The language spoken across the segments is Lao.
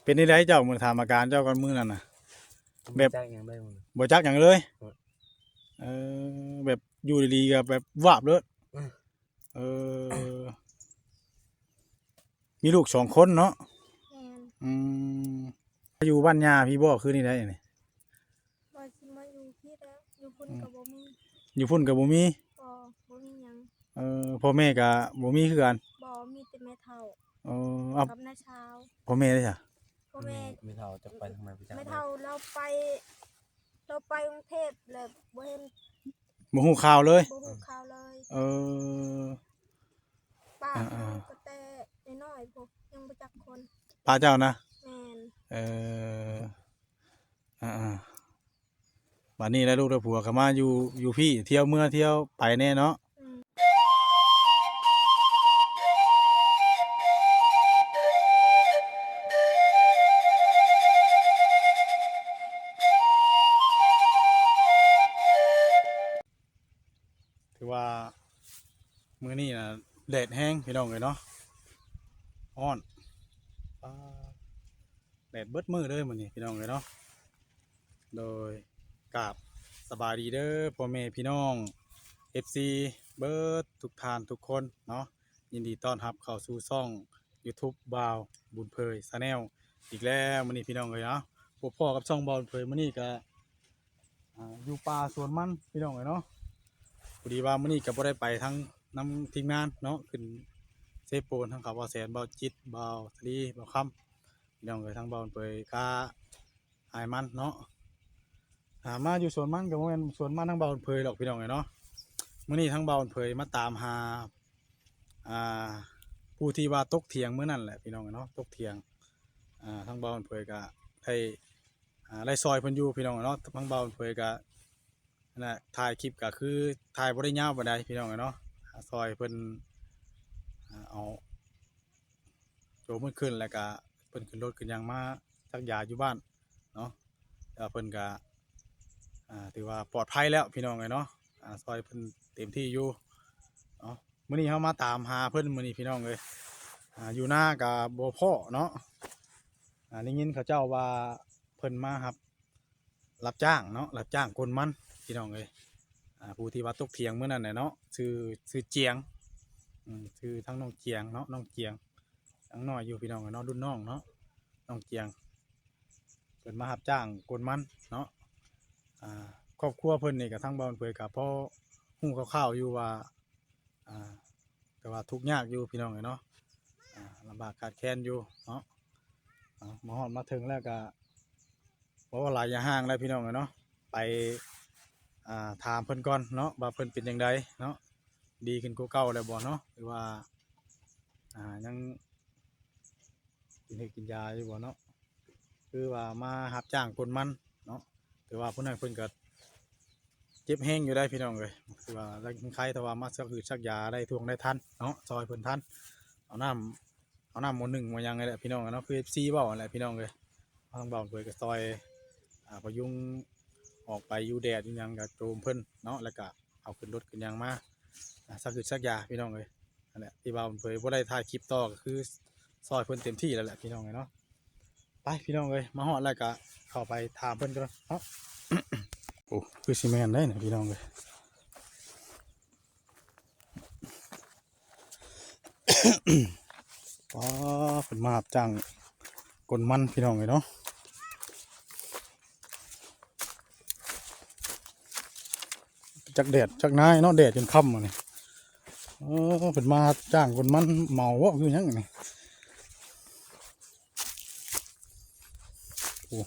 ເປັນຈັ່ງໃດເຈົ້າ ມື້ຖາມອາການເຈົ້າກ່ອນມື້ນັ້ນນະ? ແບບ ບໍ່ຈັກຫຍັງເລີຍມື້ນັ້ນ ບໍ່ຈັກຫຍັງເລີຍ. ເອີ ເອີ ແບບຢູ່ດີໆກໍແບບວາບເລີຍ. ເອີ ເອີ ມີລູກສອງຄົນເນາະ? ແມ່ນ. ອືມ ຢູ່ບ້ານຍ່າພີ້ບໍ່ ຄືນີ້ໄດ໋ນີ້? ວ່າຊິມາຢູ່ພີ້ແລ້ວ ຢູ່ພຸ້ນ ອືມ ກໍບໍ່ມີ ຢູ່ພຸ້ນກໍບໍ່ມີ? ບໍ່ ບໍ່ມີຫຍັງ. ເອີ ພໍ່ແມ່ກໍບໍ່ມີຄືກັນ? ບໍ່ ມີແຕ່ແມ່ເຖົ້າ. ເອີ ກັບນ້າສາວ. ພໍ່ແມ່ເດຊະ? ພໍ່ແມ່ ແມ່ເຖົ້າຈະໄປທາງໃດ ບໍ່ຈັກ. ແມ່ເຖົ້າລາວໄປ ລາວໄປກຸງເທບແລ້ວ ບໍ່ເຫັນ ບໍ່ຮູ້ຂ່າວເລີຍ? ບໍ່ຮູ້ຂ່າວເລີຍ. ເອີ ປ້າ ອ່າໆ ເຮົາກໍແຕ່ນ້ອຍໆ ພວກຍັງບໍ່ຈັກຄົນ. ປ້າເຈົ້ານະ? ແມ່ນ. ເອີ ອ່າໆ ບາດນີ້ລະລູກລະຜົວກໍມາຢູ່ ຢູ່ພີ້ ທ່ຽວເມືອທ່ຽວໄປແດ່ເນາະ. ອືມ ຖືວ່າມື້ນີ້ນະແດດແຮງພີ່ນ້ອງເອີຍເນາະ ຮ້ອນ ປາ ແດດເບິດມື້ເລີຍມື້ນີ້ພີ່ນ້ອງເອີຍເນາະ. ໂດຍ ກາບສະບາຍດີເດີພໍ່ແມ່ພີ່ນ້ອງ ເອັຟຊີ ເບິດທຸກທ່ານທຸກຄົນເນາະ. ຍິນດີຕ້ອນຮັບເຂົ້າສູ່ຊ່ອງຢູທູບບ່າວບຸນເຜີຍ Channel ອີກແລ້ວມື້ນີ້ພີ່ນ້ອງເອີຍເນາະ. ພົບພໍ້ກັບຊ່ອງບ່າວບຸນເຜີຍມື້ນີ້ກະ ອ່າ ຢູ່ປ່າສວນມັນພີ່ນ້ອງເອີຍເນາະ. ພໍດີວ່າມື້ນີ້ກໍບໍ່ໄດ້ໄປທັງນຳທີມງານເນາະ ຂຶ້ນເຊໂປນ ທັງເຂົາ ບ່າວແສນ ບ່າວຈິດ ບ່າວສາລີ ບ່າວຄຳ ພີ່ນ້ອງເອີຍ. ທັງບ່າວເຜີຍກະອ້າຍມັນເນາະ ອ່າ ມາຢູ່ສວນມັນກໍບໍ່ແມ່ນສວນມັນທັງບ່າວເຜີຍດອກພີ່ນ້ອງເອີຍເນາະ. ມື້ນີ້ທັງບ່າວເຜີຍມາຕາມຫາ ອ່າ ຜູ້ທີ່ວ່າຕົກຖຽງມື້ນັ້ນແຫຼະພີ່ນ້ອງເອີຍເນາະ ຕົກຖຽງ. ອ່າ ທັງບ່າວເຜີຍກະໄດ້ ອ່າ ໄດ້ຊ່ອຍເພິ່ນຢູ່ພີ່ນ້ອງເນາະ. ທາງບ່າວເຜີຍກະ ນັ້ນແຫຼະ ຖ່າຍຄລິບກະຄືຖ່າຍບໍ່ໄດ້ຍາວປານໃດພີ່ນ້ອງເນາະ ຊ່ອຍເພິ່ນ ອ່າ ເອົາໂຈມເພິ່ນຂຶ້ນ ແລ້ວກະເພິ່ນຂຶ້ນລົດຂຶ້ນຫຍັງມາສັກຢາຢູ່ບ້ານເນາະ. ແຕ່ວ່າເພິ່ນກະ ອ່າ ຖືວ່າປອດໄພແລ້ວພີ່ນ້ອງເອີຍເນາະ ອ່າ ຊ່ອຍເພິ່ນເຕັມທີ່ຢູ່ເນາະ. ມື້ນີ້ເຮົາມາຕາມຫາເພິ່ນມື້ນີ້ພີ່ນ້ອງເອີຍ ອ່າ ຢູ່ນາກະບໍ່ພໍ້ເນາະ. ອ່າ ໄດ້ຍິນເຂົາເຈົ້າວ່າເພິ່ນມາຮັບ ຮັບຈ້າງເນາະ ຮັບຈ້າງກົນມັນພີ່ນ້ອງເອີຍ. ອ່າ ຜູ້ທີ່ວ່າຕົກຖຽງມື້ນັ້ນແຫຼະເນາະ ຊື່ ຊື່ຈຽງ ອືມ ຊື່ທັງນ້ອງຈຽງເນາະ ນ້ອງຈຽງ ຍັງນ້ອຍຢູ່ພີ່ນ້ອງເອີຍເນາະ ລຸ້ນນ້ອງເນາະ ນ້ອງຈຽງ ເພິ່ນມາຮັບຈ້າງກົນມັນເນາະ. ອ່າ ຄອບຄົວເພິ່ນນີ້ກະທາງບ່າວເຜີຍກະພໍຮູ້ຄ່າວໆຢູ່ວ່າ ອ່າ ແຕ່ວ່າທຸກຍາກຢູ່ພີ່ນ້ອງເອີຍເນາະ ອ່າ ລຳບາກຂາດແຄນຢູ່ເນາະ. ເອົາ ມາຮອດມາເຖິງແລ້ວກະ ບໍ່ວ່າຫຼາຍຢ່າຫ່າງແລ້ວພີ່ນ້ອງເອີຍເນາະ ໄປ ອ່າ ຖາມເພິ່ນກ່ອນເນາະ ວ່າເພິ່ນເປັນຈັ່ງໃດເນາະ ດີຂຶ້ນກວ່າເກົ່າແລ້ວບໍ່ເນາະ ຫຼືວ່າ ອ່າ ຍັງ ກິນເຮັດກິນຢາຢູ່ບໍ່ເນາະ ຄືວ່າມາຮັບຈ້າງກົນມັນເນາະ. ແຕ່ວ່າຜູ້ນັ້ນເພິ່ນກໍເຈັບແຮງຢູ່ໄດ໋ພີ່ນ້ອງເອີຍ ຄືວ່າຍັງໄຄ ແຕ່ວ່າມາສັກຮືດສັກຢາໄດ້ທ່ວງໄດ້ທັນເນາະ ຊ່ອຍເພິ່ນທັນ ເອົານ້ຳ ເອົານ້ຳໝໍ້ໜຶ້ງໝໍ້ຫຍັງນີ້ແຫຼະພີ່ນ້ອງເນາະ ຄື ເອັຟຊີ ເວົ້າຫັ້ນແຫຼະພີ່ນ້ອງເອີຍ. ທາງບ່າວເຜີຍກໍຊ່ອຍ ອ່າ ພະຍຸງອອກໄປຢູ່ແດດຢູ່ຫຍັງກໍໂຈມເພິ່ນເນາະ ແລ້ວກໍເອົາຂຶ້ນລົດຂຶ້ນຫຍັງມາ ອ່າ ສັກຮືດສັກຢາພີ່ນ້ອງເອີຍ. ນັ້ນແຫຼະ ທີ່ວ່າເພິ່ນບໍ່ໄດ້ຖ່າຍຄລິບຕໍ່ ກໍຄືຊ່ອຍເພິ່ນເຕັມທີ່ແລ້ວແຫຼະພີ່ນ້ອງເອີຍເນາະ. ໄປພີ່ນ້ອງເອີຍ ມາຮອດແລ້ວກໍເຂົ້າໄປຖາມເພິ່ນກ່ອນເນາະ. ໂອ້ ຄືຊິແມ່ນເດ້ນີ້ພີ່ນ້ອງເອີຍ. ອໍ ເພິ່ນມາຮັບຈ້າງກົນມັນພີ່ນ້ອງເອີຍເນາະ. ຈັກແດດຈັກນາຍເນາະ ແດດຈົນຄ່ຳມື້ນີ້. ອໍ ເພິ່ນມາຮັບຈ້າງກົນມັນເໝົາບໍ່ ຄືຫຍັງນີ້? ໂອ້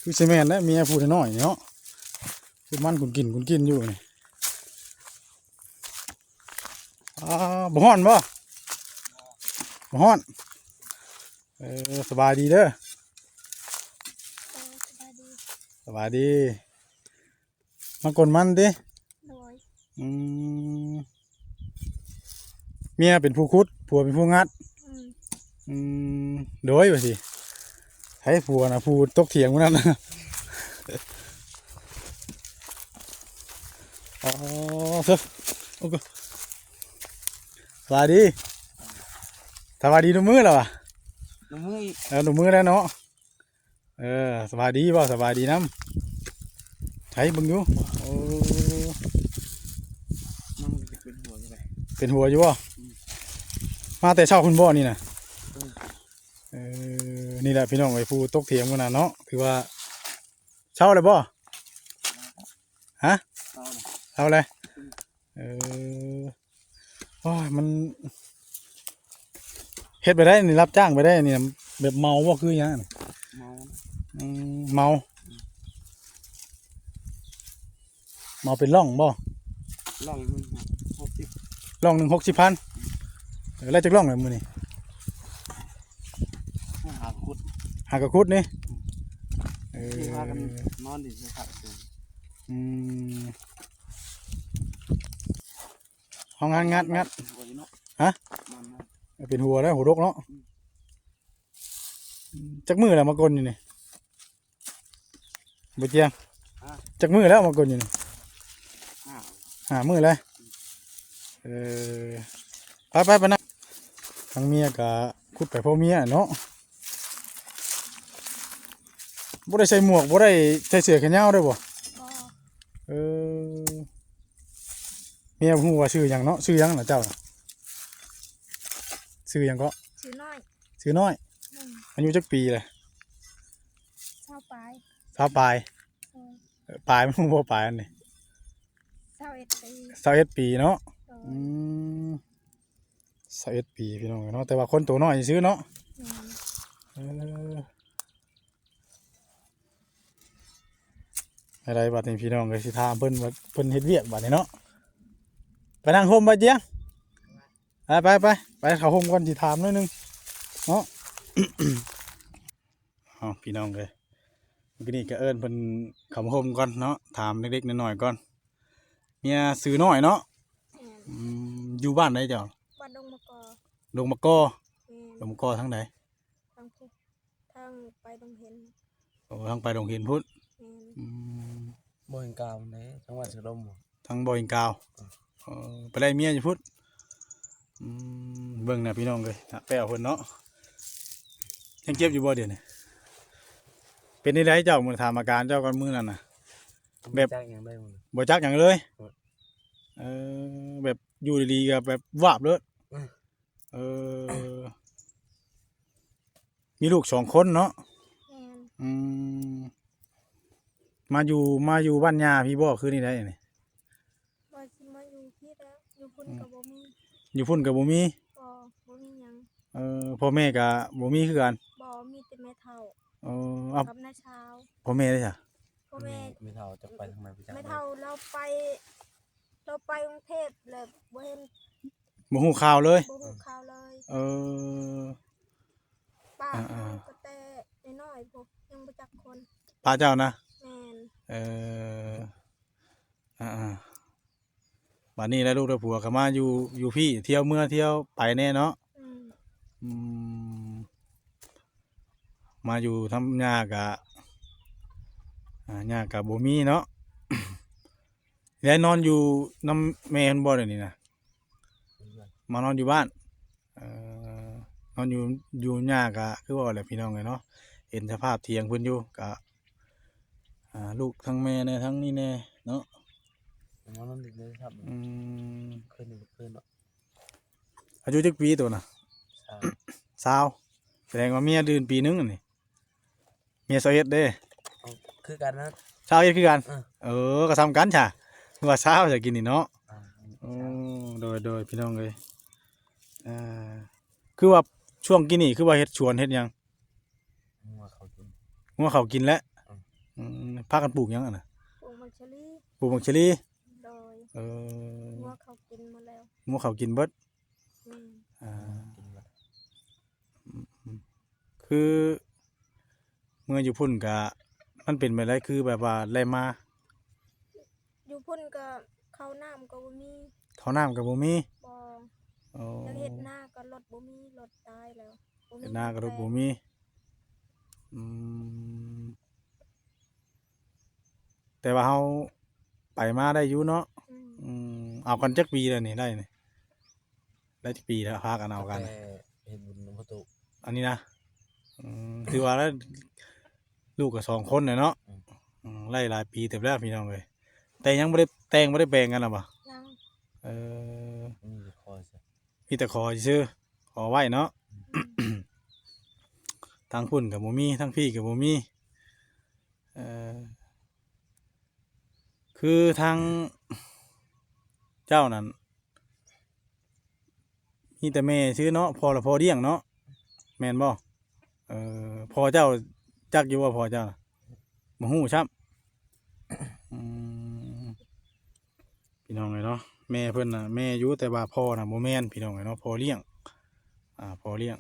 ຄືຊິແມ່ນແຫຼະ ເມຍຜູ້ນ້ອຍໆນີ້ເນາະ ກຸນມັນກຸນກິນ ກຸນກິນຢູ່ນີ້. ອ້າ ບໍ່ຮ້ອນບໍ່? ບໍ່ຮ້ອນ. ເອີ ສະບາຍດີເດີ. ເອີ ສະບາຍດີ ສະບາຍດີ. ມາກົນມັນຕິ? ໂດຍ. ອືມ ເມຍເປັນຜູ້ຂຸດ ຜົວເປັນຜູ້ງັດ. ອືມ ອືມ ໂດຍ ວ່າຊິ ໃຜຜົວນະ ຜູ້ຕົກຖຽງມື້ນັ້ນ. ອໍ ເຊີ ໂອ້ໂກ ສະບາຍດີ ສະບາຍດີທຸກມື້ແລ້ວຫວາ? ນະມືອີກ ເອີ ນະມືແລ້ວເນາະ. ເອີ ສະບາຍດີບໍ່? ສະບາຍດີນຳ. ໃສເບິ່ງຢູ່? ໂອ້ ມັນເປັນຫົວຢູ່ໃດ ເປັນຫົວຢູ່ບໍ່? ອືມ ມາແຕ່ເຊົ້າພຸ້ນບໍ່ນີ້ນະ? ເອີ ເອີ ນີ້ແຫຼະພີ່ນ້ອງເອີຍ ຜູ້ຕົກຖຽງມື້ນັ້ນເນາະ ຖືວ່າເຊົາແລ້ວບໍ່? ຮະ? ເຊົາແລ້ວ ເຊົາແລ້ວ. ອືມ ເອີ ໂອ້ຍ ມັນເຮັດໄປໄດ້ນີ້ ຮັບຈ້າງໄປໄດ້ນີ້ ແບບເໝົາບໍ່ ຄືຫຍັງ? ເໝົາ ອືມ ເໝົາ ເໝົາເປັນລ່ອງບໍ່? ລ່ອງໜຶ່ງຫົກສິບ ລ່ອງໜຶ່ງຫົກສິບພັນ. ເອີ ໄດ້ຈັກລ່ອງແລ້ວມື້ນີ້? ຫາກະຂຸດ ຫາກະຂຸດນີ້. ເອີ ທີ່ພາກັນນອນດິນໃສ່ຜັກ ອືມ ເຮົາງັດ ງັດ ງັດ ຫົວຢູ່ເນາະ ຮະ? ມັນນະ ເປັນຫົວແລ້ວ ຫົວດົກເນາະ. ອືມ ອືມ ຈັກມື້ແລ້ວມາກົນຢູ່ນີ້ ບໍ່ຈຽງ? ຮະ? ຈັກມື້ແລ້ວມາກົນຢູ່ນີ້? ຫ້າ ຫ້າມື້ແລ້ວ. ເອີ ໄປໆ ໄປນຳ ທາງເມຍກະຂຸດໄປພໍເມຍເນາະ. ບໍ່ໄດ້ໃສ່ໝວກ ບໍ່ໄດ້ໃສ່ເສື້ອແຂນຍາວໄດ້ບໍ່? ບໍ່ ເອີ ເມຍບໍ່ຮູ້ວ່າຊື່ຫຍັງເນາະ. ຊື່ຫຍັງລະເຈົ້ານະ? ຊື່ຫຍັງເກາະ? ຊື່ນ້ອຍ ຊື່ນ້ອຍ. ອືມ ອາຍຸຈັກປີແລ້ວ? ຊາວປາຍ ຊາວປາຍ. ເອີ ເອີ ປາຍມັນບໍ່ປາຍອັນນີ້ ຊາວເອັດປີ ຊາວເອັດປີເນາະ. ໂດຍ ອືມ ຊາວເອັດປີພີ່ນ້ອງເອີຍເນາະ ແຕ່ວ່າຄົນໂຕນ້ອຍຊື່ເນາະ. ແມ່ນ ເອີ ໄດ້ ບັດນີ້ພີ່ນ້ອງເອີຍ ຊິຖາມເພິ່ນວ່າເພິ່ນເຮັດວຽກບັດນີ້ເນາະ. ໄປນັ່ງຮົ່ມໄປຈຽງ ໄປ ໄປ ໄປ ໄປເຂົ້າຮົ່ມກ່ອນ ຊິຖາມໜ້ອຍໜຶ່ງເນາະ. ເອົາ ພີ່ນ້ອງເອີຍ ມື້ນີ້ກະເອີ້ນເພິ່ນເຂົ້າມາຮົ່ມກ່ອນເນາະ ຖາມເລັກໆນ້ອຍໆກ່ອນ. ເມຍຊື່ນ້ອຍເນາະ. ແມ່ນ ອືມ ຢູ່ບ້ານໃດເຈົ້າ? ບ້ານດົງມະກອ ດົງມະກອ. ແມ່ນ ດົງມະກອທາງໃດ? ທາງພຸ້ນ ທາງໄປດົງເຫັນ. ໂອ້ ທາງໄປດົງເຫັນພຸ້ນ. ແມ່ນ ອືມ ບໍ່ເຫັນກາວເດ້ ທາງບ້ານສະດົມ ທາງບໍ່ເຫັນກາວ. ເອີ ໄປໄລ່ເມຍຢູ່ພຸ້ນ. ອືມ ເບິ່ງນະພີ່ນ້ອງເອີຍ ນະແປ້ວເພິ່ນເນາະ ຍັງເຈັບຢູ່ບໍ່ດຽວນີ້? ເປັນຈັ່ງໃດເຈົ້າ ມື້ຖາມອາການເຈົ້າກ່ອນມື້ນັ້ນນະ ແບບ ບໍ່ຈັກຫຍັງເລີຍ ບໍ່ຈັກຫຍັງເລີຍ. ເອີ ເອີ ແບບຢູ່ດີໆກະແບບວາບເລີຍ. ເອີ ເອີ ມີລູກສອງຄົນເນາະ. ແມ່ນ ອືມ ມາຢູ່ ມາຢູ່ບ້ານຍ່າພີ້ບໍ່ ຄືນີ້ໃດນີ້? ວ່າຊິມາຢູ່ພີ້ແລ້ວ ຢູ່ພຸ້ນ ອືມ ກະບໍ່ມີ ຢູ່ພຸ້ນກະບໍ່ມີ. ບໍ່ ບໍ່ມີຫຍັງ. ເອີ ພໍ່ແມ່ກະບໍ່ມີຄືກັນ. ບໍ່ ມີແຕ່ແມ່ເຖົ້າ. ເອີ ກັບນ້າສາວ. ພໍ່ແມ່ເດ້ຊະ? ພໍ່ແມ່ ແມ່ເຖົ້າຈັກໄປທາງໃດບໍ່ຈັກ ແມ່ເຖົ້າລາວໄປ ລາວໄປກຸງເທບແລ້ວບໍ່ເຫັນ ບໍ່ຮູ້ຂ່າວເລີຍ ບໍ່ຮູ້ຂ່າວເລີຍ. ເອີ ປ້າ ອ່າໆ ກະແຕ່ນ້ອຍໆ ພວກຍັງບໍ່ຈັກຄົນ ປ້າເຈົ້ານະ. ແມ່ນ ເອີ ອ່າໆ ບາດນີ້ແຫຼະ ລູກແລະຜົວກະມາຢູ່ ຢູ່ພີ້ ທ່ຽວເມືອທ່ຽວໄປແດ່ເນາະ. ອືມ ອືມ ມາຢູ່ນຳຍ່າກະ ອ່າ ຍ່າກະບໍ່ມີເນາະ. ຍາຍນອນຢູ່ນຳແມ່ເພິ່ນບໍ່ດຽວນີ້ນະ? ມານອນຢູ່ບ້ານ. ເອີ ນອນຢູ່ ຢູ່ ຍ່າກະຄືວ່າແຫຼະພີ່ນ້ອງເອີຍເນາະ ເຫັນສະພາບຖຽງເພິ່ນຢູ່ ກະ ອ່າ ລູກທັງແມ່ແດ່ ທັງນີ້ແດ່ເນາະ. ມານອນຢູ່ໃນສະພາບ ອືມ ຄືນນີ້ຄືນເນາະ. ອາຍຸຈັກປີໂຕນະ? ຊາວ ຊາວ. ສະແດງວ່າເມຍດື່ມປີໜຶ່ງອັນນີ້. ເມຍຊາວເອັດເດ້. ເອົາ ຄືກັນນະ ຊາວເອັດຄືກັນ. ເອີ ເອີ ກະສ່ຳກັນຊະ ຄືວ່າຊາວຊະກິນນີ້ເນາະ. ອ່າ ໂອ້ ໂດຍ ໂດຍ ພີ່ນ້ອງເອີຍ. ເອີ ຄືວ່າຊ່ວງກີ້ນີ້ຄືວ່າເຮັດສວນເຮັດຫຍັງ? ງົວເຂົ້າກິນ ງົວເຂົ້າກິນແຫຼະ. ອືມ ອືມ ພາກັນປູກຫຍັງຫັ້ນນະ? ປູກໝາກສາລີ ປູກໝາກສາລີ. ໂດຍ ເອີ ງົວເຂົ້າກິນໝົດແລ້ວ ງົວເຂົ້າກິນເບິດ. ອືມ ອ່າ ກິນເບິດ. ອືມ ອືມ ຄືເມືອຢູ່ພຸ້ນກະ ມັນເປັນແບບໃດ ຄືແບບວ່າໄດ້ມາ? ຢູ່ພຸ້ນກະເຂົ້ານ້ຳກະບໍ່ມີ ເຂົ້ານ້ຳກະບໍ່ມີ. ບໍ່ ເອີ ຢາກເຮັດນາກະລົດບໍ່ມີ ລົດຕາຍແລ້ວ ບໍ່ມີ ເຮັດນາກະລົດບໍ່ມີ. ອືມ ແຕ່ວ່າເຮົາໄປມາໄດ້ຢູ່ເນາະ. ອືມ ອືມ ເອົາກັນຈັກປີແລ້ວນີ້ ໄດ້ນີ້? ໄດ້ຈັກປີແລ້ວ ພາກັນເອົາກັນ? ແຕ່ເຮັດບຸນນຳພໍ່ຕູ້ ອັນນີ້ນະ. ອືມ ຖືວ່າລະ ລູກກໍສອງຄົນແຫຼະເນາະ. ອືມ ອືມ ໄດ້ຫຼາຍປີເຕີບແລ້ວພີ່ນ້ອງເອີຍ. ແຕ່ຍັງບໍ່ໄດ້ແຕ່ງ ບໍ່ໄດ້ແປງກັນລະບໍ່? ຍັງ. ເອີ ມີແຕ່ຂໍຊື່ ມີແຕ່ຂໍຊື່ ຂໍໄວ້ເນາະ. ອືມ ທາງພຸ້ນກໍບໍ່ມີ ທາງພີ້ກໍບໍ່ມີ. ເອີ ຄືທາງເຈົ້ານັ້ນ ມີແຕ່ແມ່ຊື່ເນາະ ພໍ່ລະພໍ່ລ້ຽງເນາະ ແມ່ນບໍ່? ເອີ ພໍ່ເຈົ້າຈັກຢູ່ບໍ່ ພໍ່ເຈົ້ານະ? ບໍ່ຮູ້ຊ້ຳ. ອືມ ພີ່ນ້ອງເອີຍເນາະ ແມ່ເພິ່ນນະແມ່ຢູ່ ແຕ່ວ່າພໍ່ນະບໍ່ແມ່ນ ພີ່ນ້ອງເອີຍເນາະ ພໍ່ລ້ຽງ ອ່າ ພໍ່ລ້ຽງ.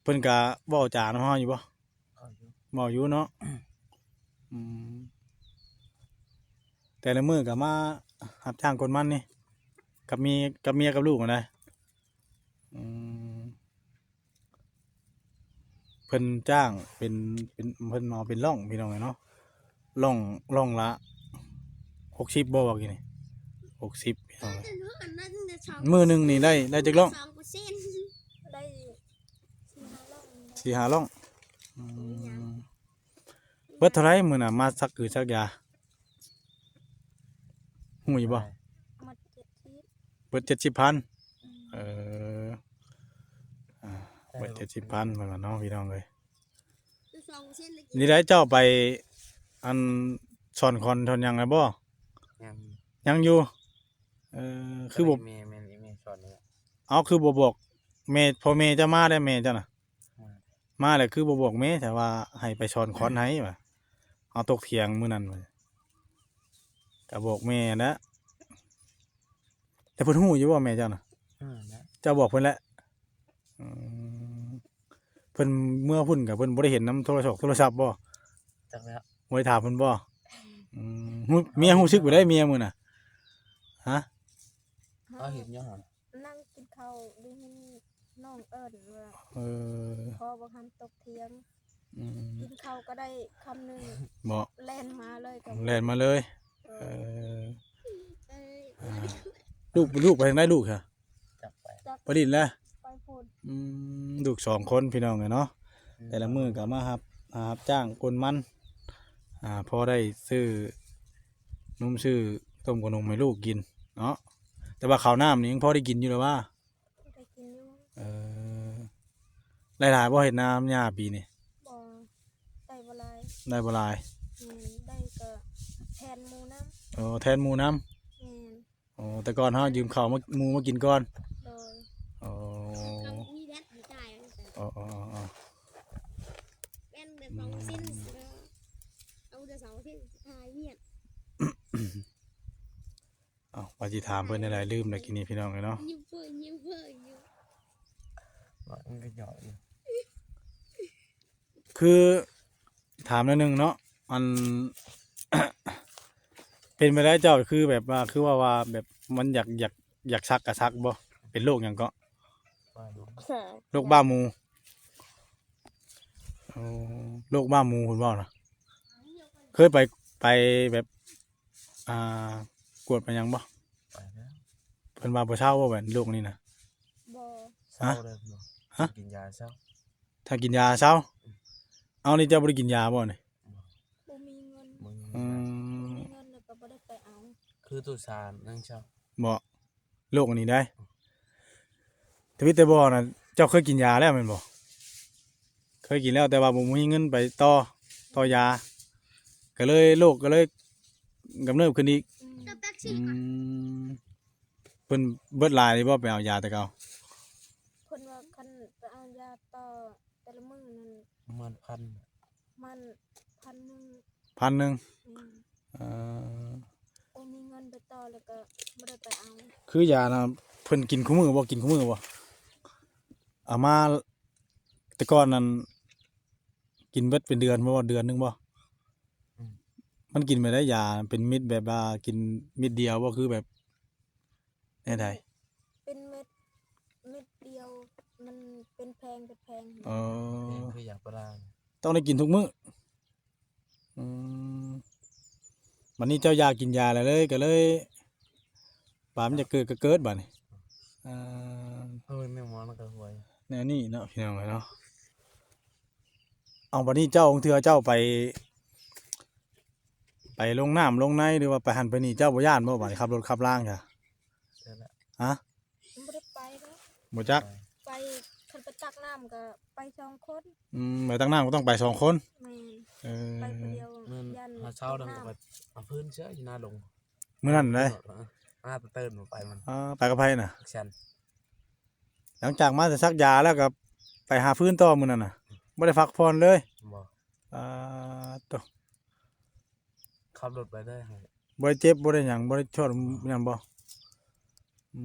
ເພິ່ນກະເວົ້າຈານຳເຮົາຢູ່ບໍ່? ເວົ້າຢູ່ ເວົ້າຢູ່ເນາະ. ອືມ ແຕ່ລະມື້ກໍມາຮັບຈ້າງກົນມັນນີ້ ກັບເມຍ ກັບເມຍກັບລູກຫັ້ນນະ. ອືມ ເພິ່ນຈ້າງເປັນ ເປັນ ເພິ່ນເອົາເປັນລ່ອງ ພີ່ນ້ອງເອີຍເນາະ. ລ່ອງ ລ່ອງລະຫົກສິບບໍ່ ວ່າກີ້ນີ້ ຫົກສິບ ພີ່ນ້ອງເອີຍ. ມື້ໜຶ່ງນີ້ໄດ້ ໄດ້ຈັກລ່ອງ? ໄດ້ສີ່ຫ້າລ່ອງ. ອືມ ເບິດເທົ່າໃດມື້ນະ ມາສັກກືສັກຢາ ຮູ້ຢູ່ບໍ່? ໝົດເຈັດສິບ ເບິດເຈັດສິບພັນ. ອືມ ເອີ ອ່າ ເບິດເຈັດສິບພັນເພິ່ນວ່າເນາະ ພີ່ນ້ອງເອີຍ. ນີ້ໄດ້ເຈົ້າໄປ ອັນ ສອນຂອນ ສອນຫຍັງແລ້ວບໍ່? ຍັງ ຍັງຢູ່. ເອີ ຄືບໍ່ ແມ່ ແມ່ ແມ່ສອນນີ້ແຫຼະ. ເອົາ ຄືບໍ່ບອກແມ່ ພໍ່ແມ່ເຈົ້າມາໄດ້ ແມ່ເຈົ້ານະ? ມາ ມາແລ້ວຄືບໍ່ບອກແມ່ ແຕ່ວ່າໃຫ້ໄປສອນຄອນໃຫ້ວ່າ ເຮົາຕົກຖຽງມື້ນັ້ນ ກໍບອກແມ່ນະ. ແຕ່ເພິ່ນຮູ້ຢູ່ບໍ່ແມ່ເຈົ້ານະ? ຮູ້ແລ້ວ ເຈົ້າບອກເພິ່ນແລ້ວ? ອືມ ເພິ່ນເມືອພຸ້ນກໍເພິ່ນບໍ່ໄດ້ເຫັນນຳໂທລະສັບ ໂທລະສັບບໍ່? ຈັກແລ້ວ ບໍ່ໄດ້ຖາມເພິ່ນບໍ່? ອືມ ຮູ້ ເມຍຮູ້ສຶກແບບໃດເມຍມື້ນະ? ຮະ? ເຮົາເຫັນຢູ່ຫັ້ນ ນັ່ງກິນເຂົ້າ ໄດ້ຍິນນ້ອງເອີ້ນວ່າ ເອີ ພໍ່ບໍ່ທັນຕົກຖຽງ. ອືມ ກິນເຂົ້າກໍໄດ້ຄຳໜຶ່ງ ບໍ່ ແລ່ນມາເລີຍ ກໍແລ່ນມາເລີຍ. ເອີ ເອີ ອ່າ ລູກ ລູກໄປທາງໃດລູກ? ຫະ ຈັກໄປ ຈັກ ໄປຫຼິ້ນແລ້ວ ໄປພຸ້ນ. ອືມ ລູກສອງຄົນ ພີ່ນ້ອງເອີຍເນາະ. ອືມ ແຕ່ລະມື້ກໍມາຮັບ ຫາຮັບຈ້າງກົນມັນ ອ່າ ພໍໄດ້ຊື້ນົມ ຊື້ຕົ້ມຂະໜົມໃຫ້ລູກກິນເນາະ. ແຕ່ວ່າເຂົ້ານ້ຳນີ້ຍັງພໍໄດ້ກິນຢູ່ລະຫວາ? ໄດ້ກິນຢູ່. ເອີ ໄດ້ຫຼາຍບໍ່ເຮັດນານຳຫຍ້າປີນີ້? ບໍ່ ໄດ້ບໍ່ຫຼາຍ ໄດ້ບໍ່ຫຼາຍ. ແມ່ນ ໄດ້ກໍແທນໝູ່ນຳ. ເອີ ແທນໝູ່ນຳ. ແມ່ນ. ອໍ ແຕ່ກ່ອນເຮົາຢືມເຂົ້າມາ ໝູ່ມາກິນກ່ອນ. ໂດຍ. ອໍ ມີແວັດໃຫ້ຈ່າຍ. ອໍ ແມ່ນແບບສອງເຊັນ ເອົາແຕ່ສອງເຊັນ ຂາຍວຽດ. ເອົ້າ ວ່າຊິຖາມເພິ່ນແນວໃດ ລືມແລ້ວກີ້ນີ້ ພີ່ນ້ອງເອີຍເນາະ. ຍິ້ມເຟີ້ ຍິ້ມເຟີ້ຢູ່ ວ່າມັນກໍຫຍອກຢູ່. ຄືຖາມໜ້ອຍໜຶ່ງເນາະ ອັນ ເປັນໄປໄດ້ເຈົ້າ ຄືແບບວ່າ ຄືວ່າ ວ່າແບບມັນຢາກ ຢາກ ຢາກສັກກໍສັກບໍ່? ເປັນໂລກຫຍັງເກາະ? ໂລກບ້າໝູ. ໂອ້ ໂລກບ້າໝູເພິ່ນເວົ້ານະ. ເຄີຍໄປ ໄປແບບ ອ່າ ກວດໄປຫຍັງບໍ່? ໄປແລ້ວ. ເພິ່ນວ່າບໍ່ເຊົາບໍ່ແບບໂລກນີ້ນະ? ບໍ່. ຮະ? ເຊົາເລີຍ. ຮະ? ກິນຢາເຊົາ. ຖ້າກິນຢາເຊົາ. ອືມ. ເອົາ ນີ້ເຈົ້າບໍ່ໄດ້ກິນຢາບໍ່ນີ້? ບໍ່. ບໍ່ມີເງິນ. ບໍ່ມີເງິນ. ອືມ. ບໍ່ມີເງິນແລ້ວກໍບໍ່ໄດ້ໄປເອົາ. ຄືຕູ້ສານຍັງເຊົາ. ບໍ່. ໂລກອັນນີ້ໄດ໋ ທະວິດແຕ່ບໍ່ນະ ເຈົ້າເຄີຍກິນຢາແລ້ວແມ່ນບໍ່? ເຄີຍກິນແລ້ວ ແຕ່ວ່າບໍ່ມີເງິນໄປຕໍ່ ຕໍ່ຢາ ກໍເລີຍ ໂລກກໍເລີຍກຳເນີບຂຶ້ນອີກ. ອືມ. ອືມ. ເພິ່ນເບິດຫຼາຍບໍ່ ໄປເອົາຢາແຕ່ເກົ່າ? ເພິ່ນວ່າຄັນໄປເອົາຢາຕໍ່ແຕ່ລະມື້ນັ້ນ ປະມານພັນ ປະມານພັນໜຶ່ງ. ພັນໜຶ່ງ. ແມ່ນ. ເອີ ບໍ່ມີເງິນໄປຕໍ່ ແລ້ວກໍບໍ່ໄດ້ໄປເອົາ. ຄືຢານະ ເພິ່ນກິນຄູ່ມື້ບໍ່? ກິນຄູ່ມື້ບໍ່? ເອົາມາ ແຕ່ກ່ອນນັ້ນ ກິນເບິດເປັນເດືອນບໍ່? ເດືອນໜຶ່ງບໍ່? ອືມ. ມັນກິນແບບໃດຢາ? ເປັນເມັດແບບວ່າກິນເມັດດຽວບໍ່? ຄືແບບແນວໃດ? ເປັນເມັດ ເມັດດຽວ ມັນເປັນແພງ ເປັນແພງ. ອໍ. ເປັນຄືຢາປາລາ. ຕ້ອງໄດ້ກິນທຸກມື້. ອືມ. ບັດນີ້ເຈົ້າຢາກກິນຢາແລ້ວເລີຍ ກໍເລີຍ ບາດມັນຈະເກີດກໍເກີດບາດນີ້. ອ່າ ເອີ ແມ່ນໝໍມັນກໍຫວຍ ແນວນີ້ເນາະ ພີ່ນ້ອງເອີຍເນາະ. ເອົາ ບັດນີ້ເຈົ້າ ບາງເທື່ອເຈົ້າໄປ ໄປລົງນ້ຳລົງໃນ ຫຼືວ່າໄປຫັ້ນໄປນີ້ ເຈົ້າບໍ່ຢ້ານບໍ່? ບັດນີ້ຂັບລົດຂັບລາງຊະ ແມ່ນແຫຼະ ຮະ? ບໍ່ໄດ້ໄປເດ້ ບໍ່ຈັກ ໄປ ຄັນໄປຕັກນ້ຳກໍໄປສອງຄົນ ອືມ ໄປຕັກນ້ຳກໍຕ້ອງໄປສອງຄົນ ແມ່ນ ເອີ ໄປຜູ້ດຽວ ແມ່ນ ຢ້ານ ຫາເຊົ້ານັ້ນກໍໄປຫາຟືນເສີຍຢູ່ນາດົງ ມື້ນັ້ນໃດ ອາ ຕະເຕີນໄປມັນ ອາ ໄປກັບໃຜນະ? ແຊນ ຫຼັງຈາກມາແຕ່ສັກຢາແລ້ວກໍໄປຫາຟືນຕໍ່ມື້ນັ້ນນະ ບໍ່ໄດ້ພັກຜ່ອນເລີຍ ບໍ່ ອາ ໂຕ ຂັບລົດໄປເລີຍ ບໍ່ໄດ້ເຈັບ ບໍ່ໄດ້ຫຍັງ ບໍ່ໄດ້ຊອດ ບໍ່ ຫຍັງບໍ່? ອື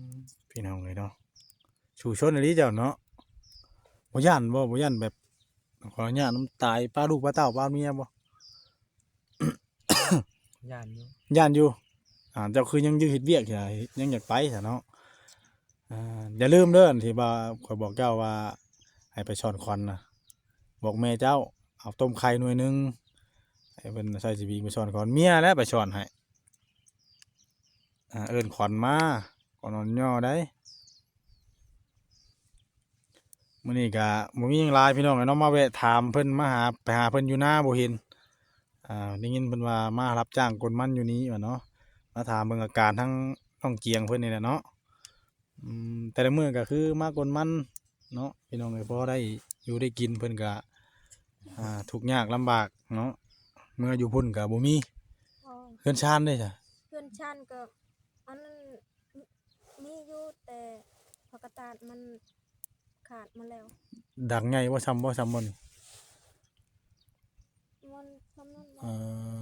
ມ ພີ່ນ້ອງເອີຍເນາະ ສູ້ຊົນອີ່ຫຼີເຈົ້າເນາະ ບໍ່ຢ້ານບໍ່? ບໍ່ຢ້ານແບບ ຂໍອະນຸຍາດນຳຕາຍ ປະລູກປະເຕົ້າປະເມຍບໍ່? ຢ້ານຢູ່ ຢ້ານຢູ່ ອາ ເຈົ້າຄືຍັງຢາກເຮັດວຽກ ຍັງຢາກໄປຊະເນາະ ອາ ຢ່າລືມເດີ ອັນທີ່ວ່າຂ້ອຍບອກເຈົ້າວ່າໃຫ້ໄປສອນຂວັນນະ ບອກແມ່ເຈົ້າ ເອົາຕົ້ມໄຂ່ໜ່ວຍໜຶ່ງ ໃຫ້ເພິ່ນໃສ່ສະວິງໄປສອນຂວັນ ເມຍແຫຼະໄປສອນໃຫ້ ອາ ເອີ້ນຂວັນມາ ຂວັນອ່ອນຍໍໄດ້. ມື້ນີ້ກະບໍ່ມີຫຍັງຫຼາຍພີ່ນ້ອງເອີຍເນາະ ມາແວະຖາມເພິ່ນ ມາຫາ ໄປຫາເພິ່ນຢູ່ນາບໍ່ເຫັນ ອ່າ ໄດ້ຍິນເພິ່ນວ່າມາຮັບຈ້າງກົນມັນຢູ່ນີ້ວ່າເນາະ ມາຖາມເບິ່ງອາການທາງນ້ອງຈຽງເພິ່ນນີ້ແຫຼະເນາະ ອືມ ແຕ່ລະມື້ກະຄືມາກົນມັນເນາະ ພີ່ນ້ອງເອີຍ ພໍໄດ້ຢູ່ໄດ້ກິນ ເພິ່ນກະ ອ່າ ທຸກຍາກລຳບາກເນາະ ເມືອຢູ່ພຸ້ນກະບໍ່ມີ ໂອ້ຍ ເຮືອນຊານເດ້ຊະ ເຮືອນຊານກະ ອັນນັ້ນ ມີຢູ່ ແຕ່ຜັກກະຕາດມັນຂາດໝົດແລ້ວ ດັງໃຫຍ່ບໍ່ ຊ່ຳບໍ່ ຊ່ຳບໍ່ນີ້ ມັນຊ່ຳນັ້ນແຫຼະ ເອີ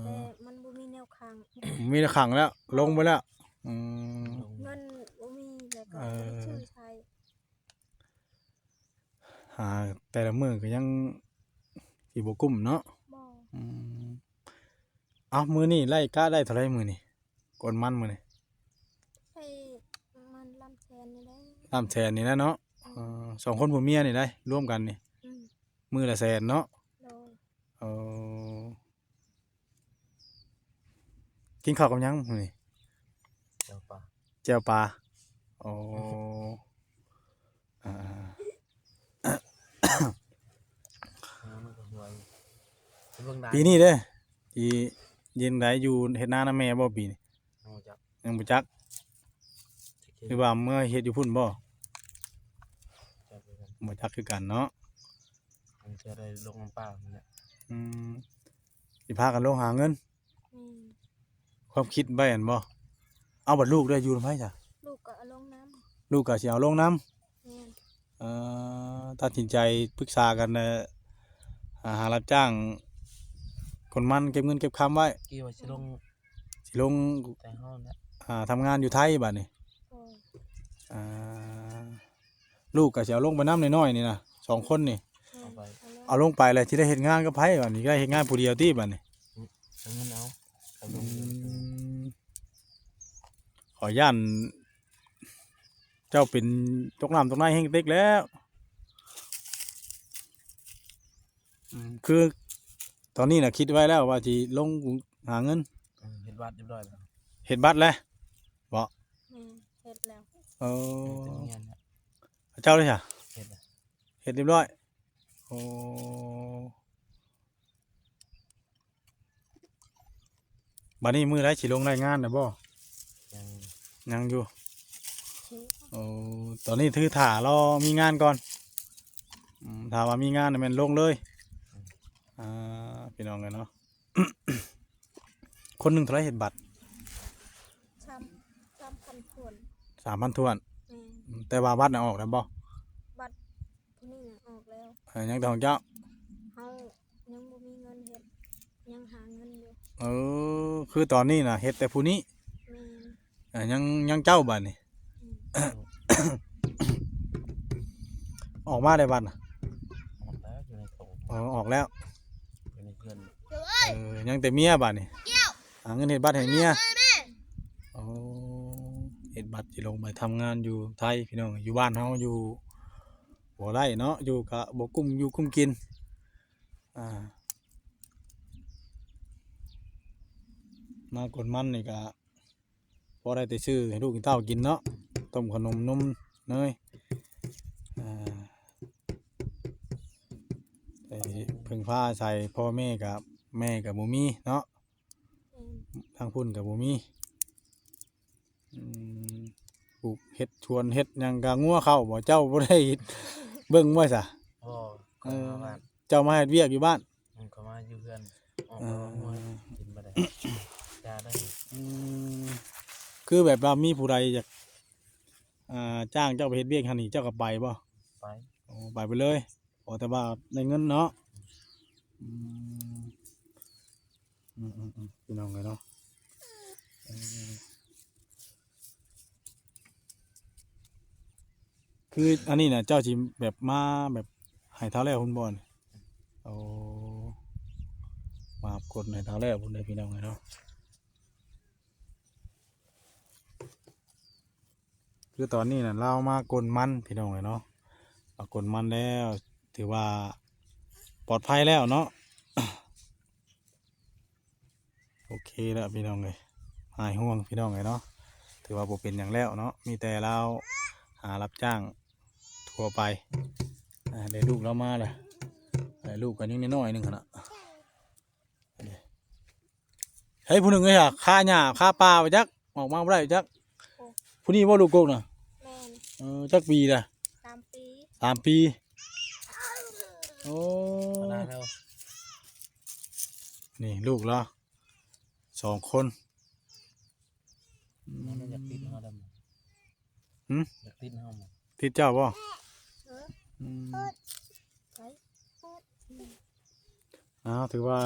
ແຕ່ມັນບໍ່ມີແນວຂັງ ບໍ່ມີແນວຂັງແລ້ວ ລົງໄປແລ້ວ ອືມ ເງິນບໍ່ມີ ແລ້ວກໍ ເອີ ບໍ່ໄດ້ຊື້ໃຊ້ ຫາແຕ່ລະມື້ກໍຍັງຊິບໍ່ກຸ້ມເນາະ ບໍ່ ອືມ ເອົ້າ ມື້ນີ້ໄລ່ ກະໄດ້ເທົ່າໃດມື້ນີ້? ກົນມັນມື້ນີ້ ໄດ້ປະມານລ້ານແສນນີ້ແຫຼະ ລ້ານແສນນີ້ແຫຼະເນາະ ອືມ ເອີ ສອງຄົນຜົວເມຍນີ້ໄດ໋ ລວມກັນນີ້ ອືມ ມື້ລະແສນເນາະ ໂດຍ ເອີ ກິນເຂົ້າກັບຫຍັງມື້ນີ້? ແຈ່ວປາ ແຈ່ວປາ ໂອ້ ອ່າ ມັນກໍຫວຍ ເບິ່ງໄດ້ ປີນີ້ເດ້ ຊິເຮັດຈັ່ງໃດ ຢູ່ເຮັດນານຳແມ່ບໍ່ປີນີ້? ຍັງບໍ່ຈັກ ຍັງບໍ່ຈັກ ຈັກເຮັດ ຫຼືວ່າເມືອເຮັດຢູ່ພຸ້ນບໍ່? ຈັກຄືກັນ ບໍ່ຈັກຄືກັນເນາະ ມັນຈະໄດ້ລົງນຳປ້າຫັ້ນແຫຼະ ອືມ ຊິພາກັນລົງຫາເງິນ ອືມ ຄວາມຄິດໄວ້ຫັ້ນບໍ່? ເອົາ ບັດລູກໄດ້ຢູ່ນຳໃຜຊະ? ລູກກໍເອົາລົງນຳ ລູກກໍຊິເອົາລົງນຳ ແມ່ນ ເອີ ຕັດສິນໃຈປຶກສາກັນ ເອີ ຫາ ຫາຮັບຈ້າງຄົນມັນ ເກັບເງິນເກັບຄຳໄວ້ ຄິດວ່າຊິລົງ ຊິລົງ ແຕ່ເຮົາແຫຼະ ອ່າ ທຳງານຢູ່ໄທບາດນີ້ ໂອ້ ອ່າ ລູກກໍຊິເອົາລົງໄປນຳນ້ອຍໆນີ້ນະ ສອງຄົນນີ້ ເອົາໄປ ເອົາລົງໄປແລ້ວຊິໄດ້ເຮັດງານກັບໃຜບາດນີ້? ໄດ້ເຮັດງານຜູ້ດຽວຕິບາດນີ້? ອືມ ເອົາເງິນເອົາ ອືມ ຂໍຢ້ານເຈົ້າເປັນຕົກນ້ຳຕົກໃນແຮງເຕັກແລ້ວ ອືມ ຄືຕອນນີ້ນະຄິດໄວ້ແລ້ວວ່າຊິລົງຫາເງິນ ອືມ ເຮັດບັດຮຽບຮ້ອຍແລ້ວ ເຮັດບັດແລ້ວບໍ? ແມ່ນ ເຮັດແລ້ວ ເອີ ເຮັດແລ້ວ ເຈົ້າເດ້ຊະ? ເຮັດແລ້ວ ເຮັດຮຽບຮ້ອຍ ໂອ້ ບັດນີ້ມື້ໃດຊິລົງລາຍງານນະບໍ່? ຍັງ ຍັງຢູ່ ໂອ້ ຕອນນີ້ຖືຖ້າລໍມີງານກ່ອນ ອືມ ຖ້າວ່າມີງານນະແມ່ນລົງເລີຍ ອືມ ອ່າ ພີ່ນ້ອງເອີຍເນາະ ຄົນໜຶ່ງເທົ່າໃດເຮັດບັດ? ສາມ ສາມພັນຖ້ວນ ສາມພັນຖ້ວນ ແມ່ນ ອືມ ແຕ່ວ່າບັດນະອອກແລ້ວບໍ່? ບັດຜູ້ນີ້ນະອອກແລ້ວ ເອີ ຍັງແຕ່ຂອງເຈົ້າ ເຮົາ ຍັງບໍ່ມີເງິນເຮັດ ຍັງຫາເງິນຢູ່ ເອີ ຄືຕອນນີ້ນະເຮັດແຕ່ຜູ້ນີ້ ແມ່ນ ເອີ ຍັງ ຍັງເຈົ້າບາດນີ້ ອືມ ອອກມາໄດ້ບັດນະ ອອກແລ້ວ ຢູ່ໃນໂຖງ ເອີ ອອກແລ້ວ ຢູ່ໃນເຮືອນ ເອີ ຍັງແຕ່ເມຍບາດນີ້ ຫາເງິນເຮັດບັດໃຫ້ເມຍ ໂອ້ ເຮັດບັດຊິລົງໄປທຳງານຢູ່ໄທ ພີ່ນ້ອງ ຢູ່ບ້ານເຮົາຢູ່ບໍ່ໄດ້ເນາະ ຢູ່ກະບໍ່ກຸ້ມຢູ່ກຸ້ມກິນ ອ່າ ມາກົນມັນນີ້ກະພໍໄດ້ແຕ່ຊື້ໃຫ້ລູກໃຫ້ເຕົ້າກິນເນາະ ຕົ້ມຂະໜົມນົມເນີຍ ອ່າ ແຕ່ ເພິ່ງພາອາໄສພໍ່ແມ່ກໍ ແມ່ກໍບໍ່ມີເນາະ ແມ່ນ ທາງພຸ້ນກໍບໍ່ມີ. ອືມ ປູກເຫັດສວນເຫັດຫຍັງກໍງົວເຂົ້າບໍ່? ເຈົ້າບໍ່ໄດ້ເບິ່ງບໍ່ຊະ? ບໍ່ ຂ້ອຍມາບ້ານ ເອີ ເຈົ້າມາເຮັດວຽກຢູ່ບ້ານ? ອືມ ຂ້ອຍມາຢູ່ເຮືອນ ອອກ ເອີ ມາງົວກິນບໍ່ໄດ້ ຢ່າເລີຍ. ອືມ ຄືແບບວ່າມີຜູ້ໃດຢາກ ອ່າ ຈ້າງເຈົ້າໄປເຮັດວຽກຫັ້ນນີ້ ເຈົ້າກໍໄປບໍ່? ໄປ ໂອ້ ໄປໄປເລີຍ ຂໍແຕ່ວ່າໄດ້ເງິນເນາະ. ອືມ ອືມໆໆ ພີ່ນ້ອງເອີຍເນາະ ເອີ ຄືອັນນີ້ນະ ເຈົ້າຊິແບບມາແບບໃຫ້ເທົ່າແລ້ວພຸ້ນບໍ່? ໂອ້ ມາກົດໃຫ້ເທົ່າແລ້ວພຸ້ນເດ້ ພີ່ນ້ອງເອີຍເນາະ. ຄືຕອນນີ້ນະ ລາວມາກົນມັນ ພີ່ນ້ອງເອີຍເນາະ ມາກົນມັນແລ້ວ ຖືວ່າປອດໄພແລ້ວເນາະ. ໂອເຄແລ້ວພີ່ນ້ອງເອີຍ ຫາຍຫ່ວງພີ່ນ້ອງເອີຍເນາະ ຖືວ່າບໍ່ເປັນຫຍັງແລ້ວເນາະ ມີແຕ່ລາວຫາຮັບຈ້າງທົ່ວໄປ. ອ່າ ໄດ້ລູກລາວມາແລ້ວ ໄດ້ລູກກໍຍັງນ້ອຍໆໜຶ່ງຫັ້ນນະ. ໃຜຜູ້ໜຶ່ງເອີຍ ຄາຫຍ້າຄາປ່າໄປຈັກ ອອກມາບໍ່ໄດ້ຈັກ. ໂອ້ ຜູ້ນີ້ບໍ່ລູກກົກນະ? ແມ່ນ ເອີ ຈັກປີລະ? ສາມປີ ສາມປີ. ໂອ້ ນີ້ລູກລາວສອງຄົນ. ອືມ ມັນຢາກຕິດເຮົາດຳ ຫື? ຢາກຕິດເຮົາບໍ່? ຕິດເຈົ້າບໍ່? ເອີ ອືມ ໄປ ອ້າວ ຖືວ່າ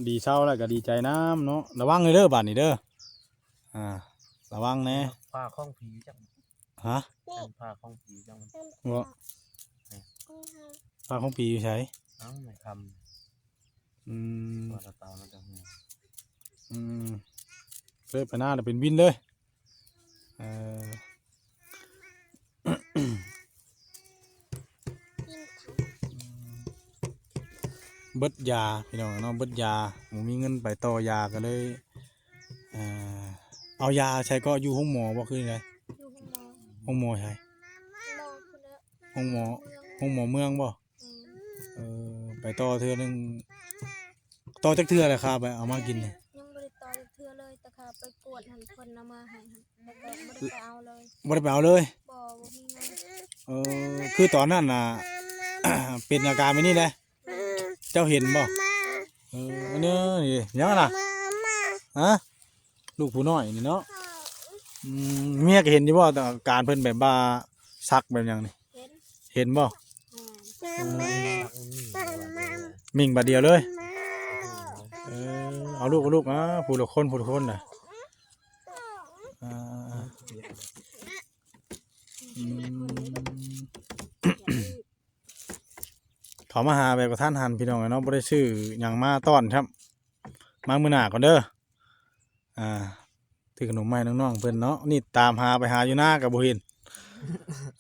ດີເຊົາແລ້ວກໍດີໃຈນຳເນາະ. ລະວັງເດີບາດນີ້ເດີ ອ່າ ລະວັງແດ່. ຜ້າຂອງຜີຈັກ ຫະ? ຜ້າຂອງຜີຈັກ ບໍ່ ຜ້າຂອງຜີຢູ່ໃສ? ເອົ້າ ໃນຄຳ ອືມ ວ່າລະຕາມາຈາກເຮືອນ ອືມ ເລີຍໄປນາແລ້ວເປັນວິນເລີຍ. ເອີ ເບິດຢາພີ່ນ້ອງເນາະ ເບິດຢາ ບໍ່ມີເງິນໄປຕໍ່ຢາ ກໍເລີຍ ເອີ ເອົາຢາໃສເກາະ ຢູ່ໂຮງໝໍບໍ່ ຄືໃດ? ຢູ່ໂຮງໝໍ ໂຮງໝໍໃສ? ໂຮງໝໍພຸ້ນແຫຼະ ໂຮງໝໍ ໂຮງໝໍເມືອງບໍ່? ອືມ ເອີ ໄປຕໍ່ເທື່ອໜຶ່ງ ຕໍ່ຈັກເທື່ອແລ້ວ ຄ່າໄປເອົາມາກິນນີ້? ຍັງບໍ່ໄດ້ຕໍ່ຈັກເທື່ອເລີຍ ແຕ່ຄ່າໄປກວດຫັ້ນ ເພິ່ນເອົາມາໃຫ້ຫັ້ນ ແລ້ວກໍບໍ່ໄດ້ໄປເອົາເລີຍ. ບໍ່ໄດ້ໄປເອົາເລີຍ? ບໍ່ ບໍ່ມີເງິນ. ເອີ ຄືຕອນນັ້ນນະ ເປັນອາການແບບນີ້ແຫຼະ ເຈົ້າເຫັນບໍ່? ເອີ ອັນນີ້ ນີ້ຫຍັງນະ? ຮະ? ລູກຜູ້ນ້ອຍນີ້ເນາະ. ອືມ ເມຍກໍເຫັນຢູ່ບໍ່ ອາການເພິ່ນແບບວ່າຊັກແບບຫຍັງນີ້? ເຫັນ ເຫັນບໍ່? ແມ່ນ ເອີ ມິ່ງບາດດຽວເລີຍ. ເອີ ເອົາລູກ ເອົາລູກ ອ່າ ຜູ້ລະຄົນ ຜູ້ລະຄົນນະ. ອ່າ ອືມ ເຂົາມາຫາແບບກະທັນຫັນ ພີ່ນ້ອງເອີຍເນາະ ບໍ່ໄດ້ຊື້ຫຍັງມາຕ້ອນຊ້ຳ. ມາມື້ໜ້າກ່ອນເດີ ອ່າ ຊື້ຂະໜົມມາໃຫ້ນ້ອງໆເພິ່ນເນາະ. ນີ້ຕາມຫາ ໄປຫາຢູ່ນາກໍບໍ່ເຫັນ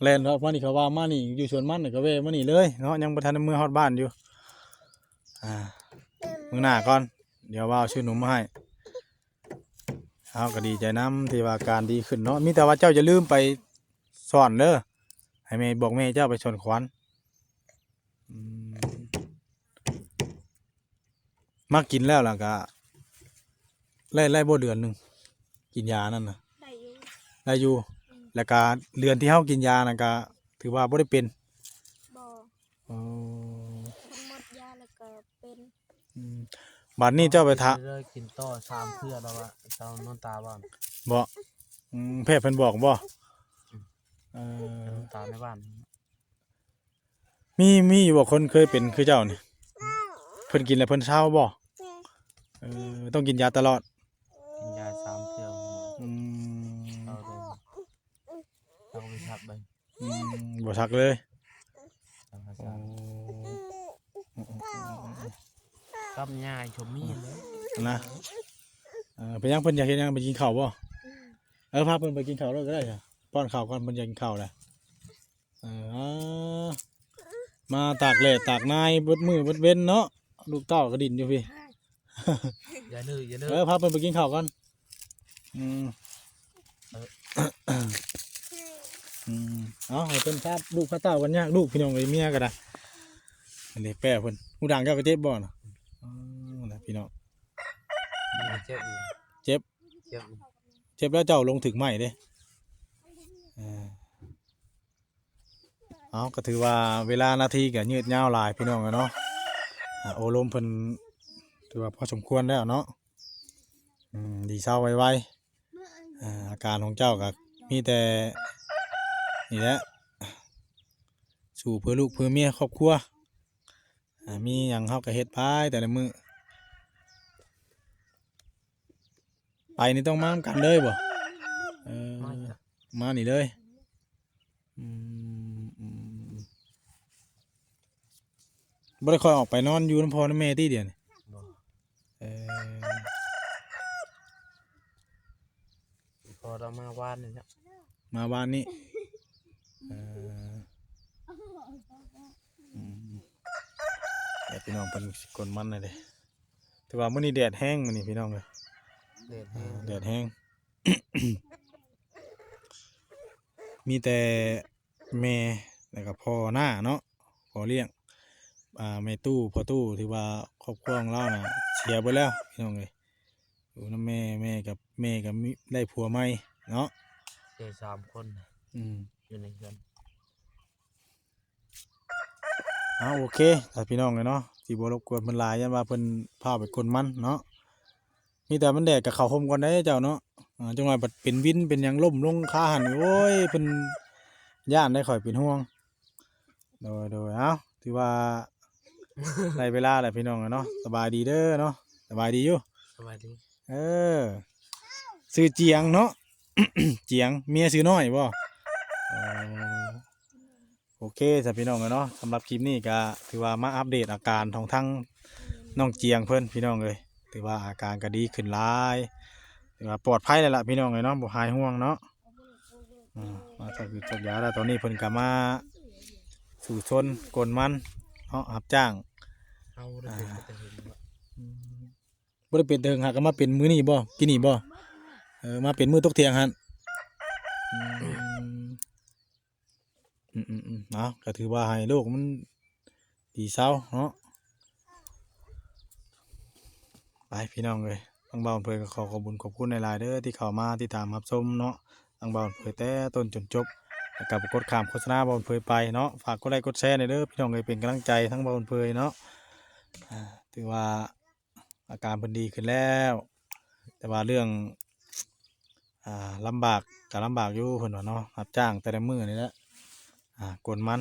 ແລ່ນເຂົ້າມານີ້ ເຂົາວ່າມານີ້ ຢູ່ສວນມັນກໍແວ່ມານີ້ເລີຍເນາະ ຍັງບໍ່ທັນໄດ້ເມືອຮອດບ້ານຢູ່. ອ່າ ມື້ໜ້າກ່ອນ ດຽວວ່າເອົາຊື້ໜົມມາໃຫ້. ເຮົາກໍດີໃຈນຳທີ່ວ່າອາການດີຂຶ້ນເນາະ ມີແຕ່ວ່າເຈົ້າຢ່າລືມໄປສອນເດີ ໃຫ້ແມ່ ບອກແມ່ເຈົ້າໄປສອນຂວັນ. ອືມ ມາກິນແລ້ວ ແລ້ວກໍໄດ້ ໄດ້ບໍ່ເດືອນໜຶ່ງ ກິນຢານັ້ນນະ? ໄດ້ຢູ່ ໄດ້ຢູ່. ອືມ ແລ້ວກໍເດືອນທີ່ເຮົາກິນຢານັ້ນກໍຖືວ່າບໍ່ໄດ້ເປັນ? ບໍ່. ອໍ ຄັນໝົດຢາແລ້ວກໍເປັນ. ອືມ ບາດນີ້ເຈົ້າໄປຖາມ ເລີຍກິນຕໍ່ສາມເທື່ອແລ້ວວ່າ ເຈົ້ານອນຕາບໍ່? ບໍ່. ອືມ ແພດເພິ່ນບອກບໍ່? ອືມ ເອີ ນອນຕາໃນບ້ານ. ມີ ມີຢູ່ບໍ່ຄົນເຄີຍເປັນຄືເຈົ້ານີ້? ເພິ່ນກິນແລ້ວເພິ່ນເຊົາບໍ່? ເອີ ຕ້ອງກິນຢາຕະຫຼອດ? ກິນຢາສາມເທື່ອ. ອືມ ເຊົາເລີຍ ເຊົາບໍ່ຊັກເລີຍ. ອືມ ບໍ່ຊັກເລີຍ. ໂອ້ ກັບຍາຊົມມີເລີຍນະ. ເອີ ເປັນຫຍັງ ເພິ່ນຢາກເຮັດຫຍັງ ໄປກິນເຂົ້າບໍ່? ອືມ ເອີ ພາເພິ່ນໄປກິນເຂົ້າໂລດກໍໄດ້ ປ້ອນເຂົ້າກ່ອນ ເພິ່ນຢາກກິນເຂົ້າແຫຼະ. ເອີ ມາຕາກແດດຕາກນາຍເບິດມື້ເບິດເວັນເນາະ ລູກເຕົ້າກໍດິ້ນຢູ່ພີ້. ຢ່າດື້ ຢ່າດື້. ເອີ ພາເພິ່ນໄປກິນເຂົ້າກ່ອນ. ອືມ ເອີ ອືມ ເອົາ ໃຫ້ເພິ່ນພາລູກພາເຕົ້າກັນຍາກ ລູກ ພີ່ນ້ອງເອີຍ ເມຍກໍໄດ້. ເລກແປເພິ່ນ. ຫູດັງເຈົ້າກໍເຈັບບໍ່ນະ? ອໍ ນະ ພີ່ນ້ອງ ເຈັບຢູ່ ເຈັບ ເຈັບຢູ່ ເຈັບແລ້ວເຈົ້າລົງຖືກໄມ້ເດ້. ເອີ ເອົາ ກໍຖືວ່າເວລານາທີກໍຍືດຍາວຫຼາຍ ພີ່ນ້ອງເອີຍເນາະ. ອາ ໂອ້ລົມເພິ່ນຖືວ່າພໍສົມຄວນແລ້ວເນາະ. ອືມ ດີເຊົາໄວໆ. ອາ ອາການຂອງເຈົ້າກໍມີແຕ່ນີ້ແຫຼະ ສູ້ເພື່ອລູກເພື່ອເມຍຄອບຄົວ. ອາ ມີຫຍັງເຮົາກໍເຮັດໄປແຕ່ລະມື້. ໄປນີ້ຕ້ອງມານຳກັນເລີຍບໍ່? ເອີ ມານີ້ເລີຍ. ອືມ ອືມ ບໍ່ໄດ້ຄ່ອຍອອກໄປນອນຢູ່ນຳພໍ່ນຳແມ່ຕິດຽວນີ້? ບໍ່ ເອີ ພໍລາວມາວານນີ້ເນາະ ມາວານນີ້. ເອີ ອືມ ແຕ່ພີ່ນ້ອງເພິ່ນຊິກົນມັນນະເດ້. ຖືວ່າມື້ນີ້ແດດແຮງ ມື້ນີ້ພີ່ນ້ອງເອີຍ ແດດແຮງ ແດດແຮງ. ມີແຕ່ແມ່ ແລ້ວກໍພໍ່ນ້າເນາະ ພໍ່ລ້ຽງ. ອາ ແມ່ຕູ້ ພໍ່ຕູ້ ຖືວ່າຄອບຄົວຂອງລາວນະເສຍເບິດແລ້ວ ພີ່ນ້ອງເອີຍ. ຢູ່ນຳແມ່ ແມ່ກັບ ແມ່ກໍມີ ໄດ້ຜົວໃໝ່ເນາະ ເສຍສາມຄົນ. ອືມ ຢູ່ໃນເຮືອນ. ເອົາ ໂອເຄ ຖ້າພີ່ນ້ອງເອີຍເນາະ ຊິບໍ່ລົບກວນເພິ່ນຫຼາຍ ຢ້ານວ່າເພິ່ນພາໄປກົນມັນເນາະ. ມີແຕ່ມັນແດດກໍເຂົ້າຮົ່ມກ່ອນເດ້ເຈົ້າເນາະ. ອາ ຈັກໜ່ອຍບັດເປັນວິນເປັນຫຍັງລົ້ມລົງຄາຫັ້ນ ໂອ້ຍ ເພິ່ນຢ້ານໄດ໋ ຂ້ອຍເປັນຫ່ວງ. ໂດຍ ໂດຍ ເອົາ ຖືວ່າໄດ້ເວລາແລ້ວພີ່ນ້ອງເອີຍເນາະ. ສະບາຍດີເດີເນາະ ສະບາຍດີຢູ່? ສະບາຍດີ ເອີ ຊື່ຈຽງເນາະ ຈຽງ ເມຍຊື່ນ້ອຍບໍ່? ເອີ ໂອເຄຊະພີ່ນ້ອງເອີຍເນາະ ສຳລັບຄລິບນີ້ກະຖືວ່າມາອັບເດດອາການຂອງທາງນ້ອງຈຽງເພິ່ນພີ່ນ້ອງເອີຍ ຖືວ່າອາການກະດີຂຶ້ນຫຼາຍ ຖືວ່າປອດໄພແລ້ວລະພີ່ນ້ອງເອີຍເນາະ ບໍ່ຫາຍຫ່ວງເນາະ. ອາ ມາສັກຢາ ສັກຢາແລ້ວ ຕອນນີ້ເພິ່ນກະມາສູ້ຊົນກົນມັນເນາະ ຮັບຈ້າງ ເຮົາບໍ່ໄດ້ເປັນແຕ່ເຖິງ ອືມ ບໍ່ໄດ້ເປັນແຕ່ເຖິງ ຫາກະມາເປັນມື້ນີ້ບໍ່ ກີ້ນີ້ບໍ່? ເອີ ມາເປັນມື້ຕົກທ່ຽງຫັ້ນ ອືມ ອືມໆໆ ເອົາ ກໍຖືວ່າໃຫ້ໂລກມັນດີເຊົາເນາະ. ໄປພີ່ນ້ອງເອີຍ ທາງບ່າວເຜີຍກໍຂໍຂອບບຸນຂອບຄຸນຫຼາຍໆເດີ ທີ່ເຂົ້າມາຕິດຕາມຮັບຊົມເນາະ ທາງບ່າວເຜີຍແຕ່ຕົ້ນຈົນຈົບ ແລ້ວກໍບໍ່ກົດຂ້າມໂຄສະນາບ່າວເຜີຍໄປເນາະ. ຝາກກົດໄລກົດແຊແດ່ເດີພີ່ນ້ອງເອີຍ ເປັນກຳລັງໃຈທາງບ່າວເຜີຍເນາະ. ອາ ຖືວ່າ ອາການເພິ່ນດີຂຶ້ນແລ້ວ ແຕ່ວ່າເລື່ອງ ອ່າ ລຳບາກກໍລຳບາກຢູ່ ເພິ່ນວ່າເນາະ ຮັບຈ້າງແຕ່ລະມື້ນີ້ແຫຼະ ອ່າ ກົນມັນ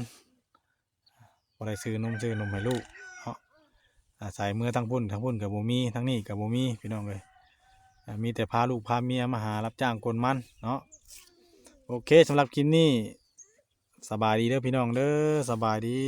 ບໍ່ໄດ້ຊື້ນົມຊື້ນົມໃຫ້ລູກເນາະ ອາໄສເມືອທາງພຸ້ນ ທາງພຸ້ນກໍບໍ່ມີ ທາງນີ້ກໍບໍ່ມີ ພີ່ນ້ອງເອີຍ ອ່າ ມີແຕ່ພາລູກພາເມຍມາຫາຮັບຈ້າງກົນມັນເນາະ. ໂອເຄ ສຳລັບຄລິບນີ້ ສະບາຍດີເດີພີ່ນ້ອງເດີ ສະບາຍດີ.